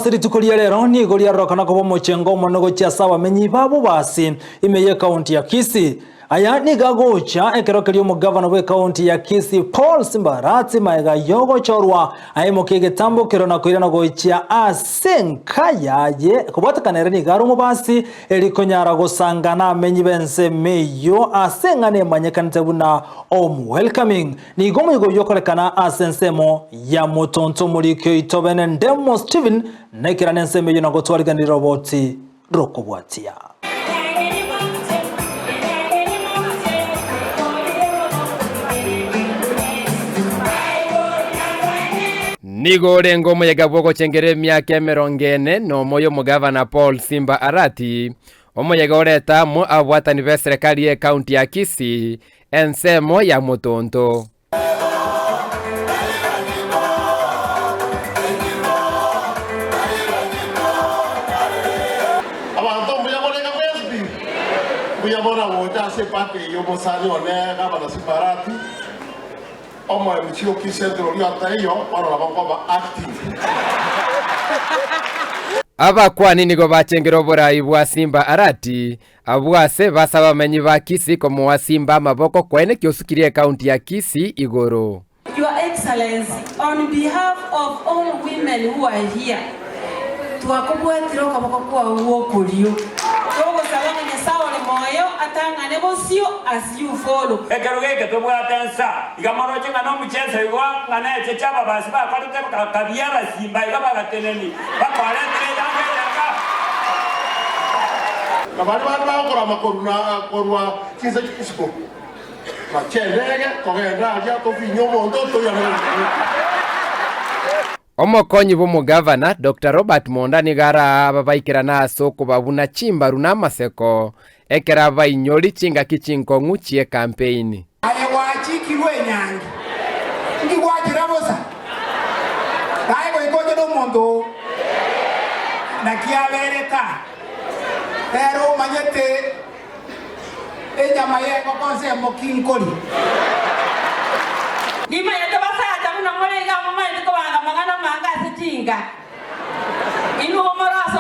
Ase rituko ria rero nigo riarorokana koba omochengo omonene gochia ase abamenyi ba Bobasi ime y'ekaunti ya Kisii. Aya nigo agocha ekero keria omogavana bw'ekaunti ya Kisii Paul Simbarati magega y'ogochorwa aimokie egetambokero na koirana gochia ase enka yaye kobwatekana ere nigo are omobasi eri konyara gosanga namenyi b'ensemo eyio ase eng'ana emanyekanete buna Home Welcoming. Nigo omoyega oyio okorekana ase ensemo ya motonto omoriki oito bene Ndemo Stephen naikerane ensemo eyio na gotwariganera roboti rokobwatia. Nigo orenge omoyega bw'ogochengera emiaka emerongo ene nomo y'omogavana Paul Simba Arati, omoyega oreta amo ababwatani b'eserekari y'ecounty ya Kisii ensemo ya motonto. Abanto mbuya more iga mwensi pi? Mbuya mono gocha ase eparty eye omosani one gavana Simbarati, omo MC o Kisii Central oria otaiyo, bono nabo nkoba active. Abakuani nigo bachengire oborai bwa Simba Arati, Abwo ase base abamenyi ba Kisii komoa Simba amaboko kwaene kiosukirie ekaunti ya Kisii igoro. Your Excellency, on behalf of all women who are here, twakobwatire okoboko kwao gw'okorio, togosaba ng'a Nyasae ore moyo atang'ane bosio as you follow. Ekero geke tobwate ensa, iga moroche ng'a nomocheso igo ng'a neche chi'ababasi bakorete bakabia abasimba iga bagateneni, bakoretire eyanga eyanga. Na baria bande bagokorama korwa chinse chi'isiko, bachendege kogenda aria tofinye omonto toirane goika. Omokonyi bw'omogavana, Doctor Robert Monda nigo araa ababaikerana ase okobabuna chimbaru na amaseko ekero abainyori chingaki chinkong'u chi'ekampeini. Aye gwachikirwe enyangi, inki gwachera bosa? Naye goika oche nomonto oo, naki aberete aa, nere omanyete enyama y'engoko nsemo ki nkoria. Nimanyete basacha buna more iga momanyete kobanga amang'ana amange ase chinka. Inwe more ase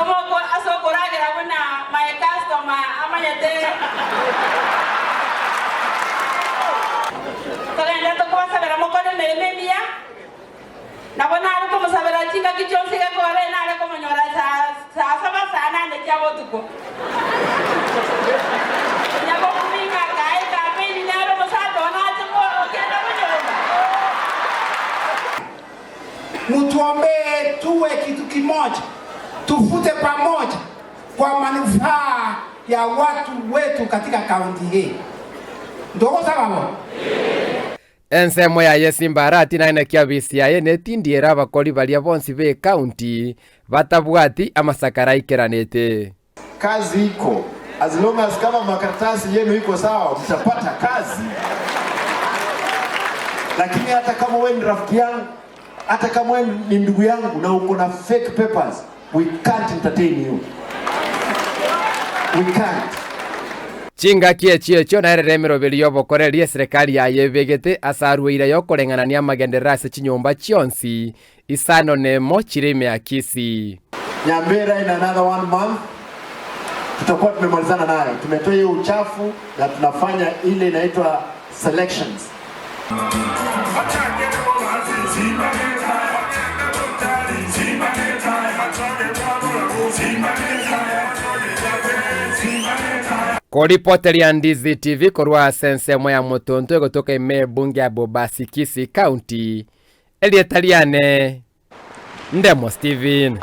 okoragera buna my customer amanyete. Togenderete kobasabera mokore emeremo emiya, nabo nare komosabera chingaki chionsi egekogera ere nare komonyora saa saba saa nane chia botuko. Onyagokumia ng'a akae ekampeni nere omosacha one ache kogenda bonyomba. Mutuombee tuwe kitu kimoja, tufute pamoja kwa manufaa ya watu wetu katika kaunti hii. Ntogosaba bo? Ensemo yaye Simba-Arati naende kiabisi yaye netindiere abakori baria bonsi b'ecounty batabwati amasakara aikeranete. Kazi iko as long as kama makaratasi yenu iko sawa mtapata kazi, lakini hata kama wewe ni rafiki yangu, hata kama wewe ni ndugu yangu na uko na fake papers, we can't entertain you, we can't. Chingaki echio echio naerere emeroberi y'obokoreri eserekari yaye ebegete ase arweire y'okoreng'anania amagenderero ase chinyomba chionsi isano nemo chire ime ya Kisii. Nyambera in another one month tutakuwa tumemalizana nayo. Tumetoa hiyo uchafu na tunafanya ile inaitwa selections. Koripoteria Ndizi TV korwa ase ensemo ya Motonto egotoka ime ebunge ya Bobasi Kisii County, Erieta riane Ndemo Steven.